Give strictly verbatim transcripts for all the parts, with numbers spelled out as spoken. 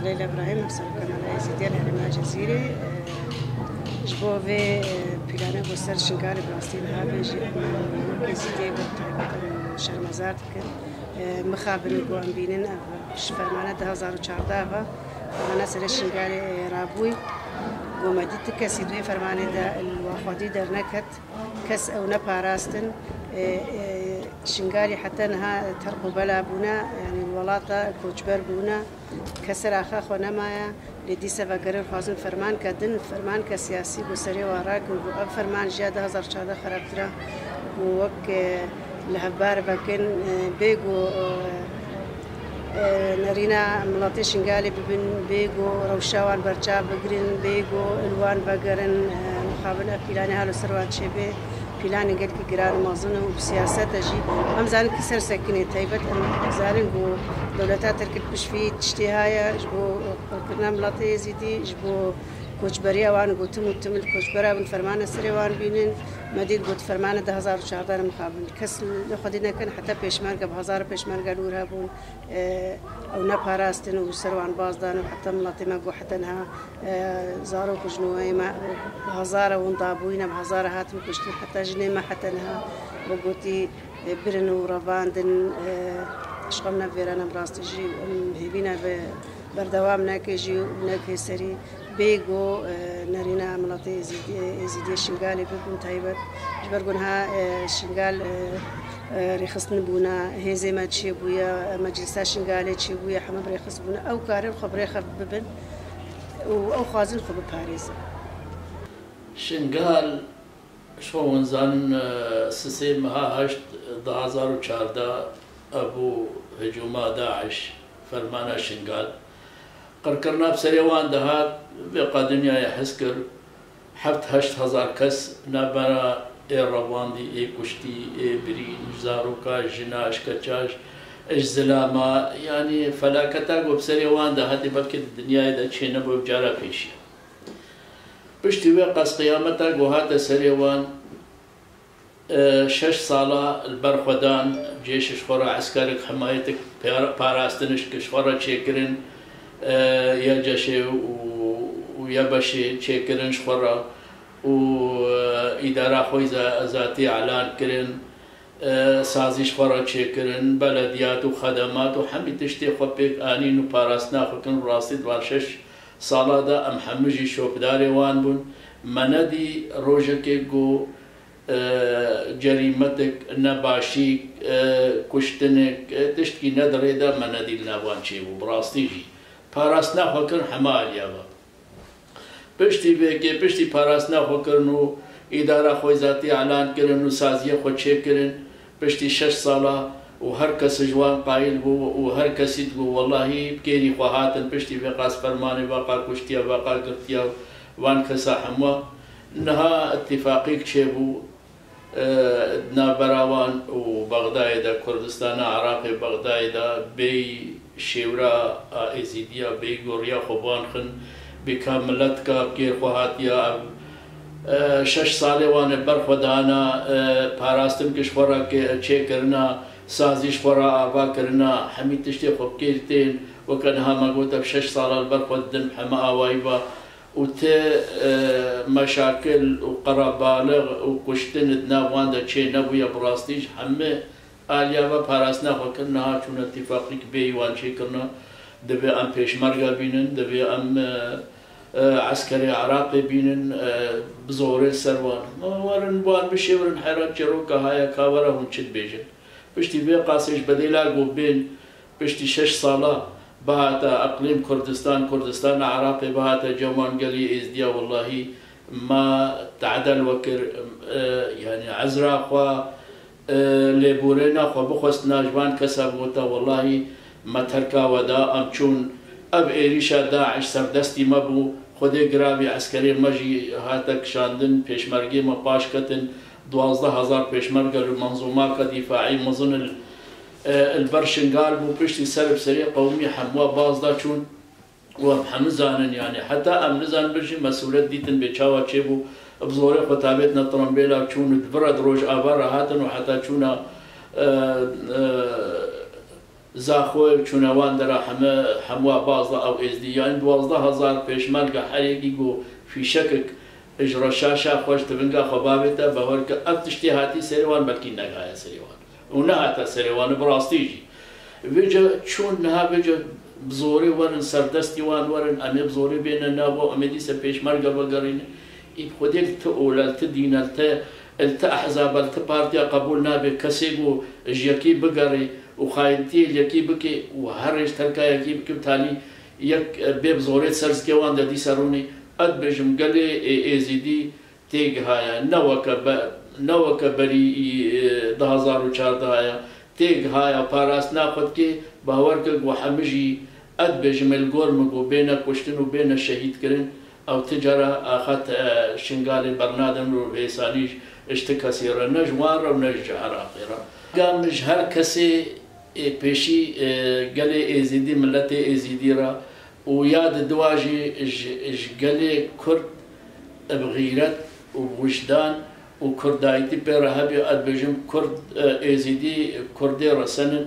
Leyla Îbrahîm, Hevserokê Mala Êzîdiya li herêma Cezîrê. Ji bo vê, e, planê ku ser Şingalê bi rastî niha bê jî, em wek Êzîdiyê, wek taybet em şermezar dikin. E, mixabin ku em bînin, ev ji fermana du hezar û çardeh ve, fermana serê Şingalê, e, rabûy. Ku me dît tu kesî di wê fermanê de li wa xwedî derneket. Kes ew neparastin. E, e, Şingalî heta niha terq û bela bûne, yanî li welata koçber bûne. Kesera xwe xwe nemaye. Lê dîse vegerin, xwazin fermanke din, fermanke siyasî ku serê wan rakin ku ev ferman ji ya du hezar çardeh xerabtir e, ku wek, e, li hevbar vekin, e, bê ku, e, e, nerîna miletê Şingalê bibin, bê ku rewşa wan berçav bigirin, bê ku li wan vegerin, e, mixabin ev pîlanê halo ser wan çêbê. Pîlanê gelkî giran û mezin e û bi siyaset e jî. Em zanin kî ser sekinê taybet, em zanin ku dewleta Tirk pişt vî tiştê heye, ji bo qirkirina miletê Êzîdî, ji bo koçberiya wan, ku tim û tim li koçbera bin, fermane serê wan bînin. Me dît got fermane du hezar û çardeh re mixabin. Kes li xwedî nekin, heta pêşmerge, bi hezara pêşmerge li wir hebûn. E, ew neparastin û ser wan baz dan û heta miletê me got heta niha, e, zarok û jinûyê me bi hezara winda bûyî ne, bi hezara hatin kuştin, heta jinê me heta niha wek gotî, e, birin û revandin, e, ji xwe ne vêrene bi rastî jî em hêvî ne bi berdewam neke jî û neke serî. Bê ku, e, nerîna miletê Êzîdî-, Êzîdiyê Şingalê bibin taybet. Ji ber ku niha, e, Şingal, e, e, rêxistin bûne, hêzê me çêbûye, e, meclisa Şingalê çêbûye, heme bi rêxist bûne. Ew karin xwe bi rêxe bibin û ew xwazin xwe biparêzin. Şingal, ji xwe hûn zanin, e, sisê meha heşt du hezar û çardeh, e, bû hicûma DAIŞ, fermana Şingal. Qirkirina bi serê wan dihat, vê qas dinyayê hez kir, heft heşt hezar kes navbera ê revandî, ê kuştî, ê birî, zaroka, jina, ji keça, ji zilama, yanî felaketa ku bi serê wan dihatî belkî di dinyayê de çênebû, ev cara pêşî ye. Piştî wê qas qiyameta ku hate serê wan, e, şeş sala li ber xwe dan, cêş ji xwe re, eskerik, himayetik, par-, parastiniş ji xwe re çêkirin, e, YCŞ'ê û, û YBŞ'ê çêkirin ji xwe re û, e, îdara xwe za-, zatî elan kirin, e, sazî ji xwe re çêkirin, belediyat û xedemat û hemî tiştê xwe pêk anîn û parastina xwe kirin. Rastî di van şeş sala de em hemû jî şopdarê wan bûn. Me nedî rojekê ku, e, cerîmetik, nebaşîk, e, kuştinik, e, tiştkî ne di rê de me nedî li nav wan çêbû. Bi rastî jî parastina xwe kirin hema aliya ve. Piştî vê yekê, piştî parastina xwe kirin û îdara xwe zatî elan kirin û saziyê xwe çêkirin, piştî şeş sala û her kes ji wan qayil bû û her kesî digot, wellahî bi kêrî xwe hatin, piştî vê qas fermanê veqa kuştiya, veqa girtiya van kesa hemû. Niha îtîfaqîk çêbû, e, di navbera wan û Bexdayê de, Kurdistana Iraqê, Bexdayê de bêyî şêwra a Êzîdiya, bêyî goriya xwe bi wan xin, bê ka miletka bi kêr xwe hatiya ev, e, şeş salê wan ê ber xwe dana, e, parastin ki ji xwe re ke-, çêkirina, sazî ji xwe re ava kirina, hemî tiştê xwe bi kêr tên, weke niha me got ev şeş sala li ber xwe didin, heme awayî ve. û ti, e, meşakil û qerebalix û kuştin di nav wan de çê nebûye, bi rastî ji hemî aliya ve parastina xwe kir, niha çûne tîfaqîk bêyî wan çêkirine. Divê em pêşmerge bînin, divê em, e, e, eskerê Iraqê bînin, e, bi zorê li ser wan. Ma werin wan bişêwirin, hera çîroka haya ka were hûn çi dibêjin. Piştî vê qasê ji bedêla ku bên, piştî şeş sala bihate eqlîm Kurdistan, Kurdistana Iraqê bihate cem wan gelî Êzdiya, wellahî ma te'del wekir, e, yanî ezra xwe, e, lêborêna xwe bixwestina ji van kesa bigota, wellahî me terka we da, em çûn ev êrîşa DAIŞ serdestî me bû, Xwedê giravî eskerê me jî hate kişandin, pêşmergê me paş ketin, duwazdeh hezar pêşmerge li menzûmaka dîfaî mezin il, e, il ber Şingal bû, piştî ser bi serê qewimî hemû baz da çûn. Û em hemû zanin, yanî heta em nizanin bijî mesûlet dîtin bê çawa çêbû, bi zorê xwe tavêtine tirembêla çûn û di vira di Rojava re hatin û heta çûna, e, e, Zaxo çûne wan dera heme, hemûa bazda ew êzdî, yanî duwazdeh hezar pêşmerge her yekî ku fîşekek ji reşaşa xwe ji tivinga xwe bavête, bawer ke ev tiştê hatî serê wan belkî negaye serê wan. Û nehate serê wan bi rastî jî. Vêce çûn niha vêce bi zorê werin, serdestî wan werin, em ê bi zorê bêne nav û em ê dîse pêşmerge vegerîne. Î bi xwedê li ti ole, li ti dîne, li ti, li ti ehzabe, li ti partiya qebûl nabe kesê ku ji yekî bigerê û xayintiyê li yekî bike û her rêj terka yekî bike, bi talî yek, e, bê bi zorê ser zikê wan de dîse rûnê. Ez dibêjim gelê ê-, êzîdî têgihaye, ne weke be-, ne weke berî, e, du hezar û çardeh ya, têgihaye, parastina xwe dike, bawer ke ku hemî jî, ez dibêjim, ê li gor min ku bêne kuştin û bêne şehîdkirin, ew ti cara axet, e, Şingalê bernadin û hêsanî ji, ji ti kesî re, ne ji wan re û ne ji Iraqê re. Gam ji her kesê, ê, pêşî, e, gelê Êzîdî, miletê Êzîdî re û ya di dua jî ji, ji gelê Kurd bi xîret û bi wijdan û kurdayîtî pê re hebî, ez dibêjim Kurd, e, Êzîdî Kurdê resen in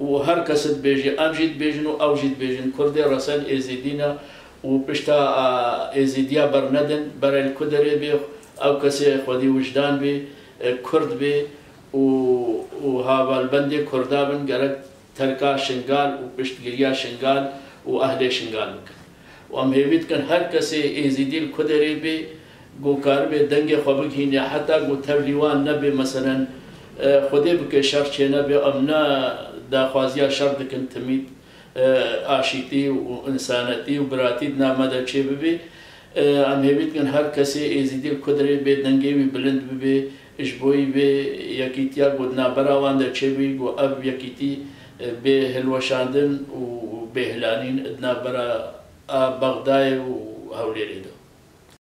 û her kes dibêje, em jî dibêjin û ew jî dibêjin, Kurdê resen Êzîdî ne û pişta, a, Êzîdiya bernedin, bere li ku derê bê, ew kesê xwedî wijdan bê, e, Kurd bê û, û hevalbendê Kurda bin, gerek terka Şingal û piştgiriya Şingal û ehlê Şingal bikin. Û em hêvî dikin her kesê Êzîdî li ku derê bê, ku karibe dengê xwe bigihîne, heta ku tevlî wan nebe, meselen, e, Xwedê bike şer çênebe, em ne daxwaziya şer dikin timî, e, aşîtî û însanetî û biratî di nav me de çêbibe. E, em hêvî dikin her kesê Êzîdî li ku derê bê dengê wî bilind bibe, ji bo wî vê yekîtiya ku di navbera wan de çêbûyî, ku ev yekîtî, e, bê hilweşandin û bê hilanîn di navbera a Bexdayê û Hewlêrê de.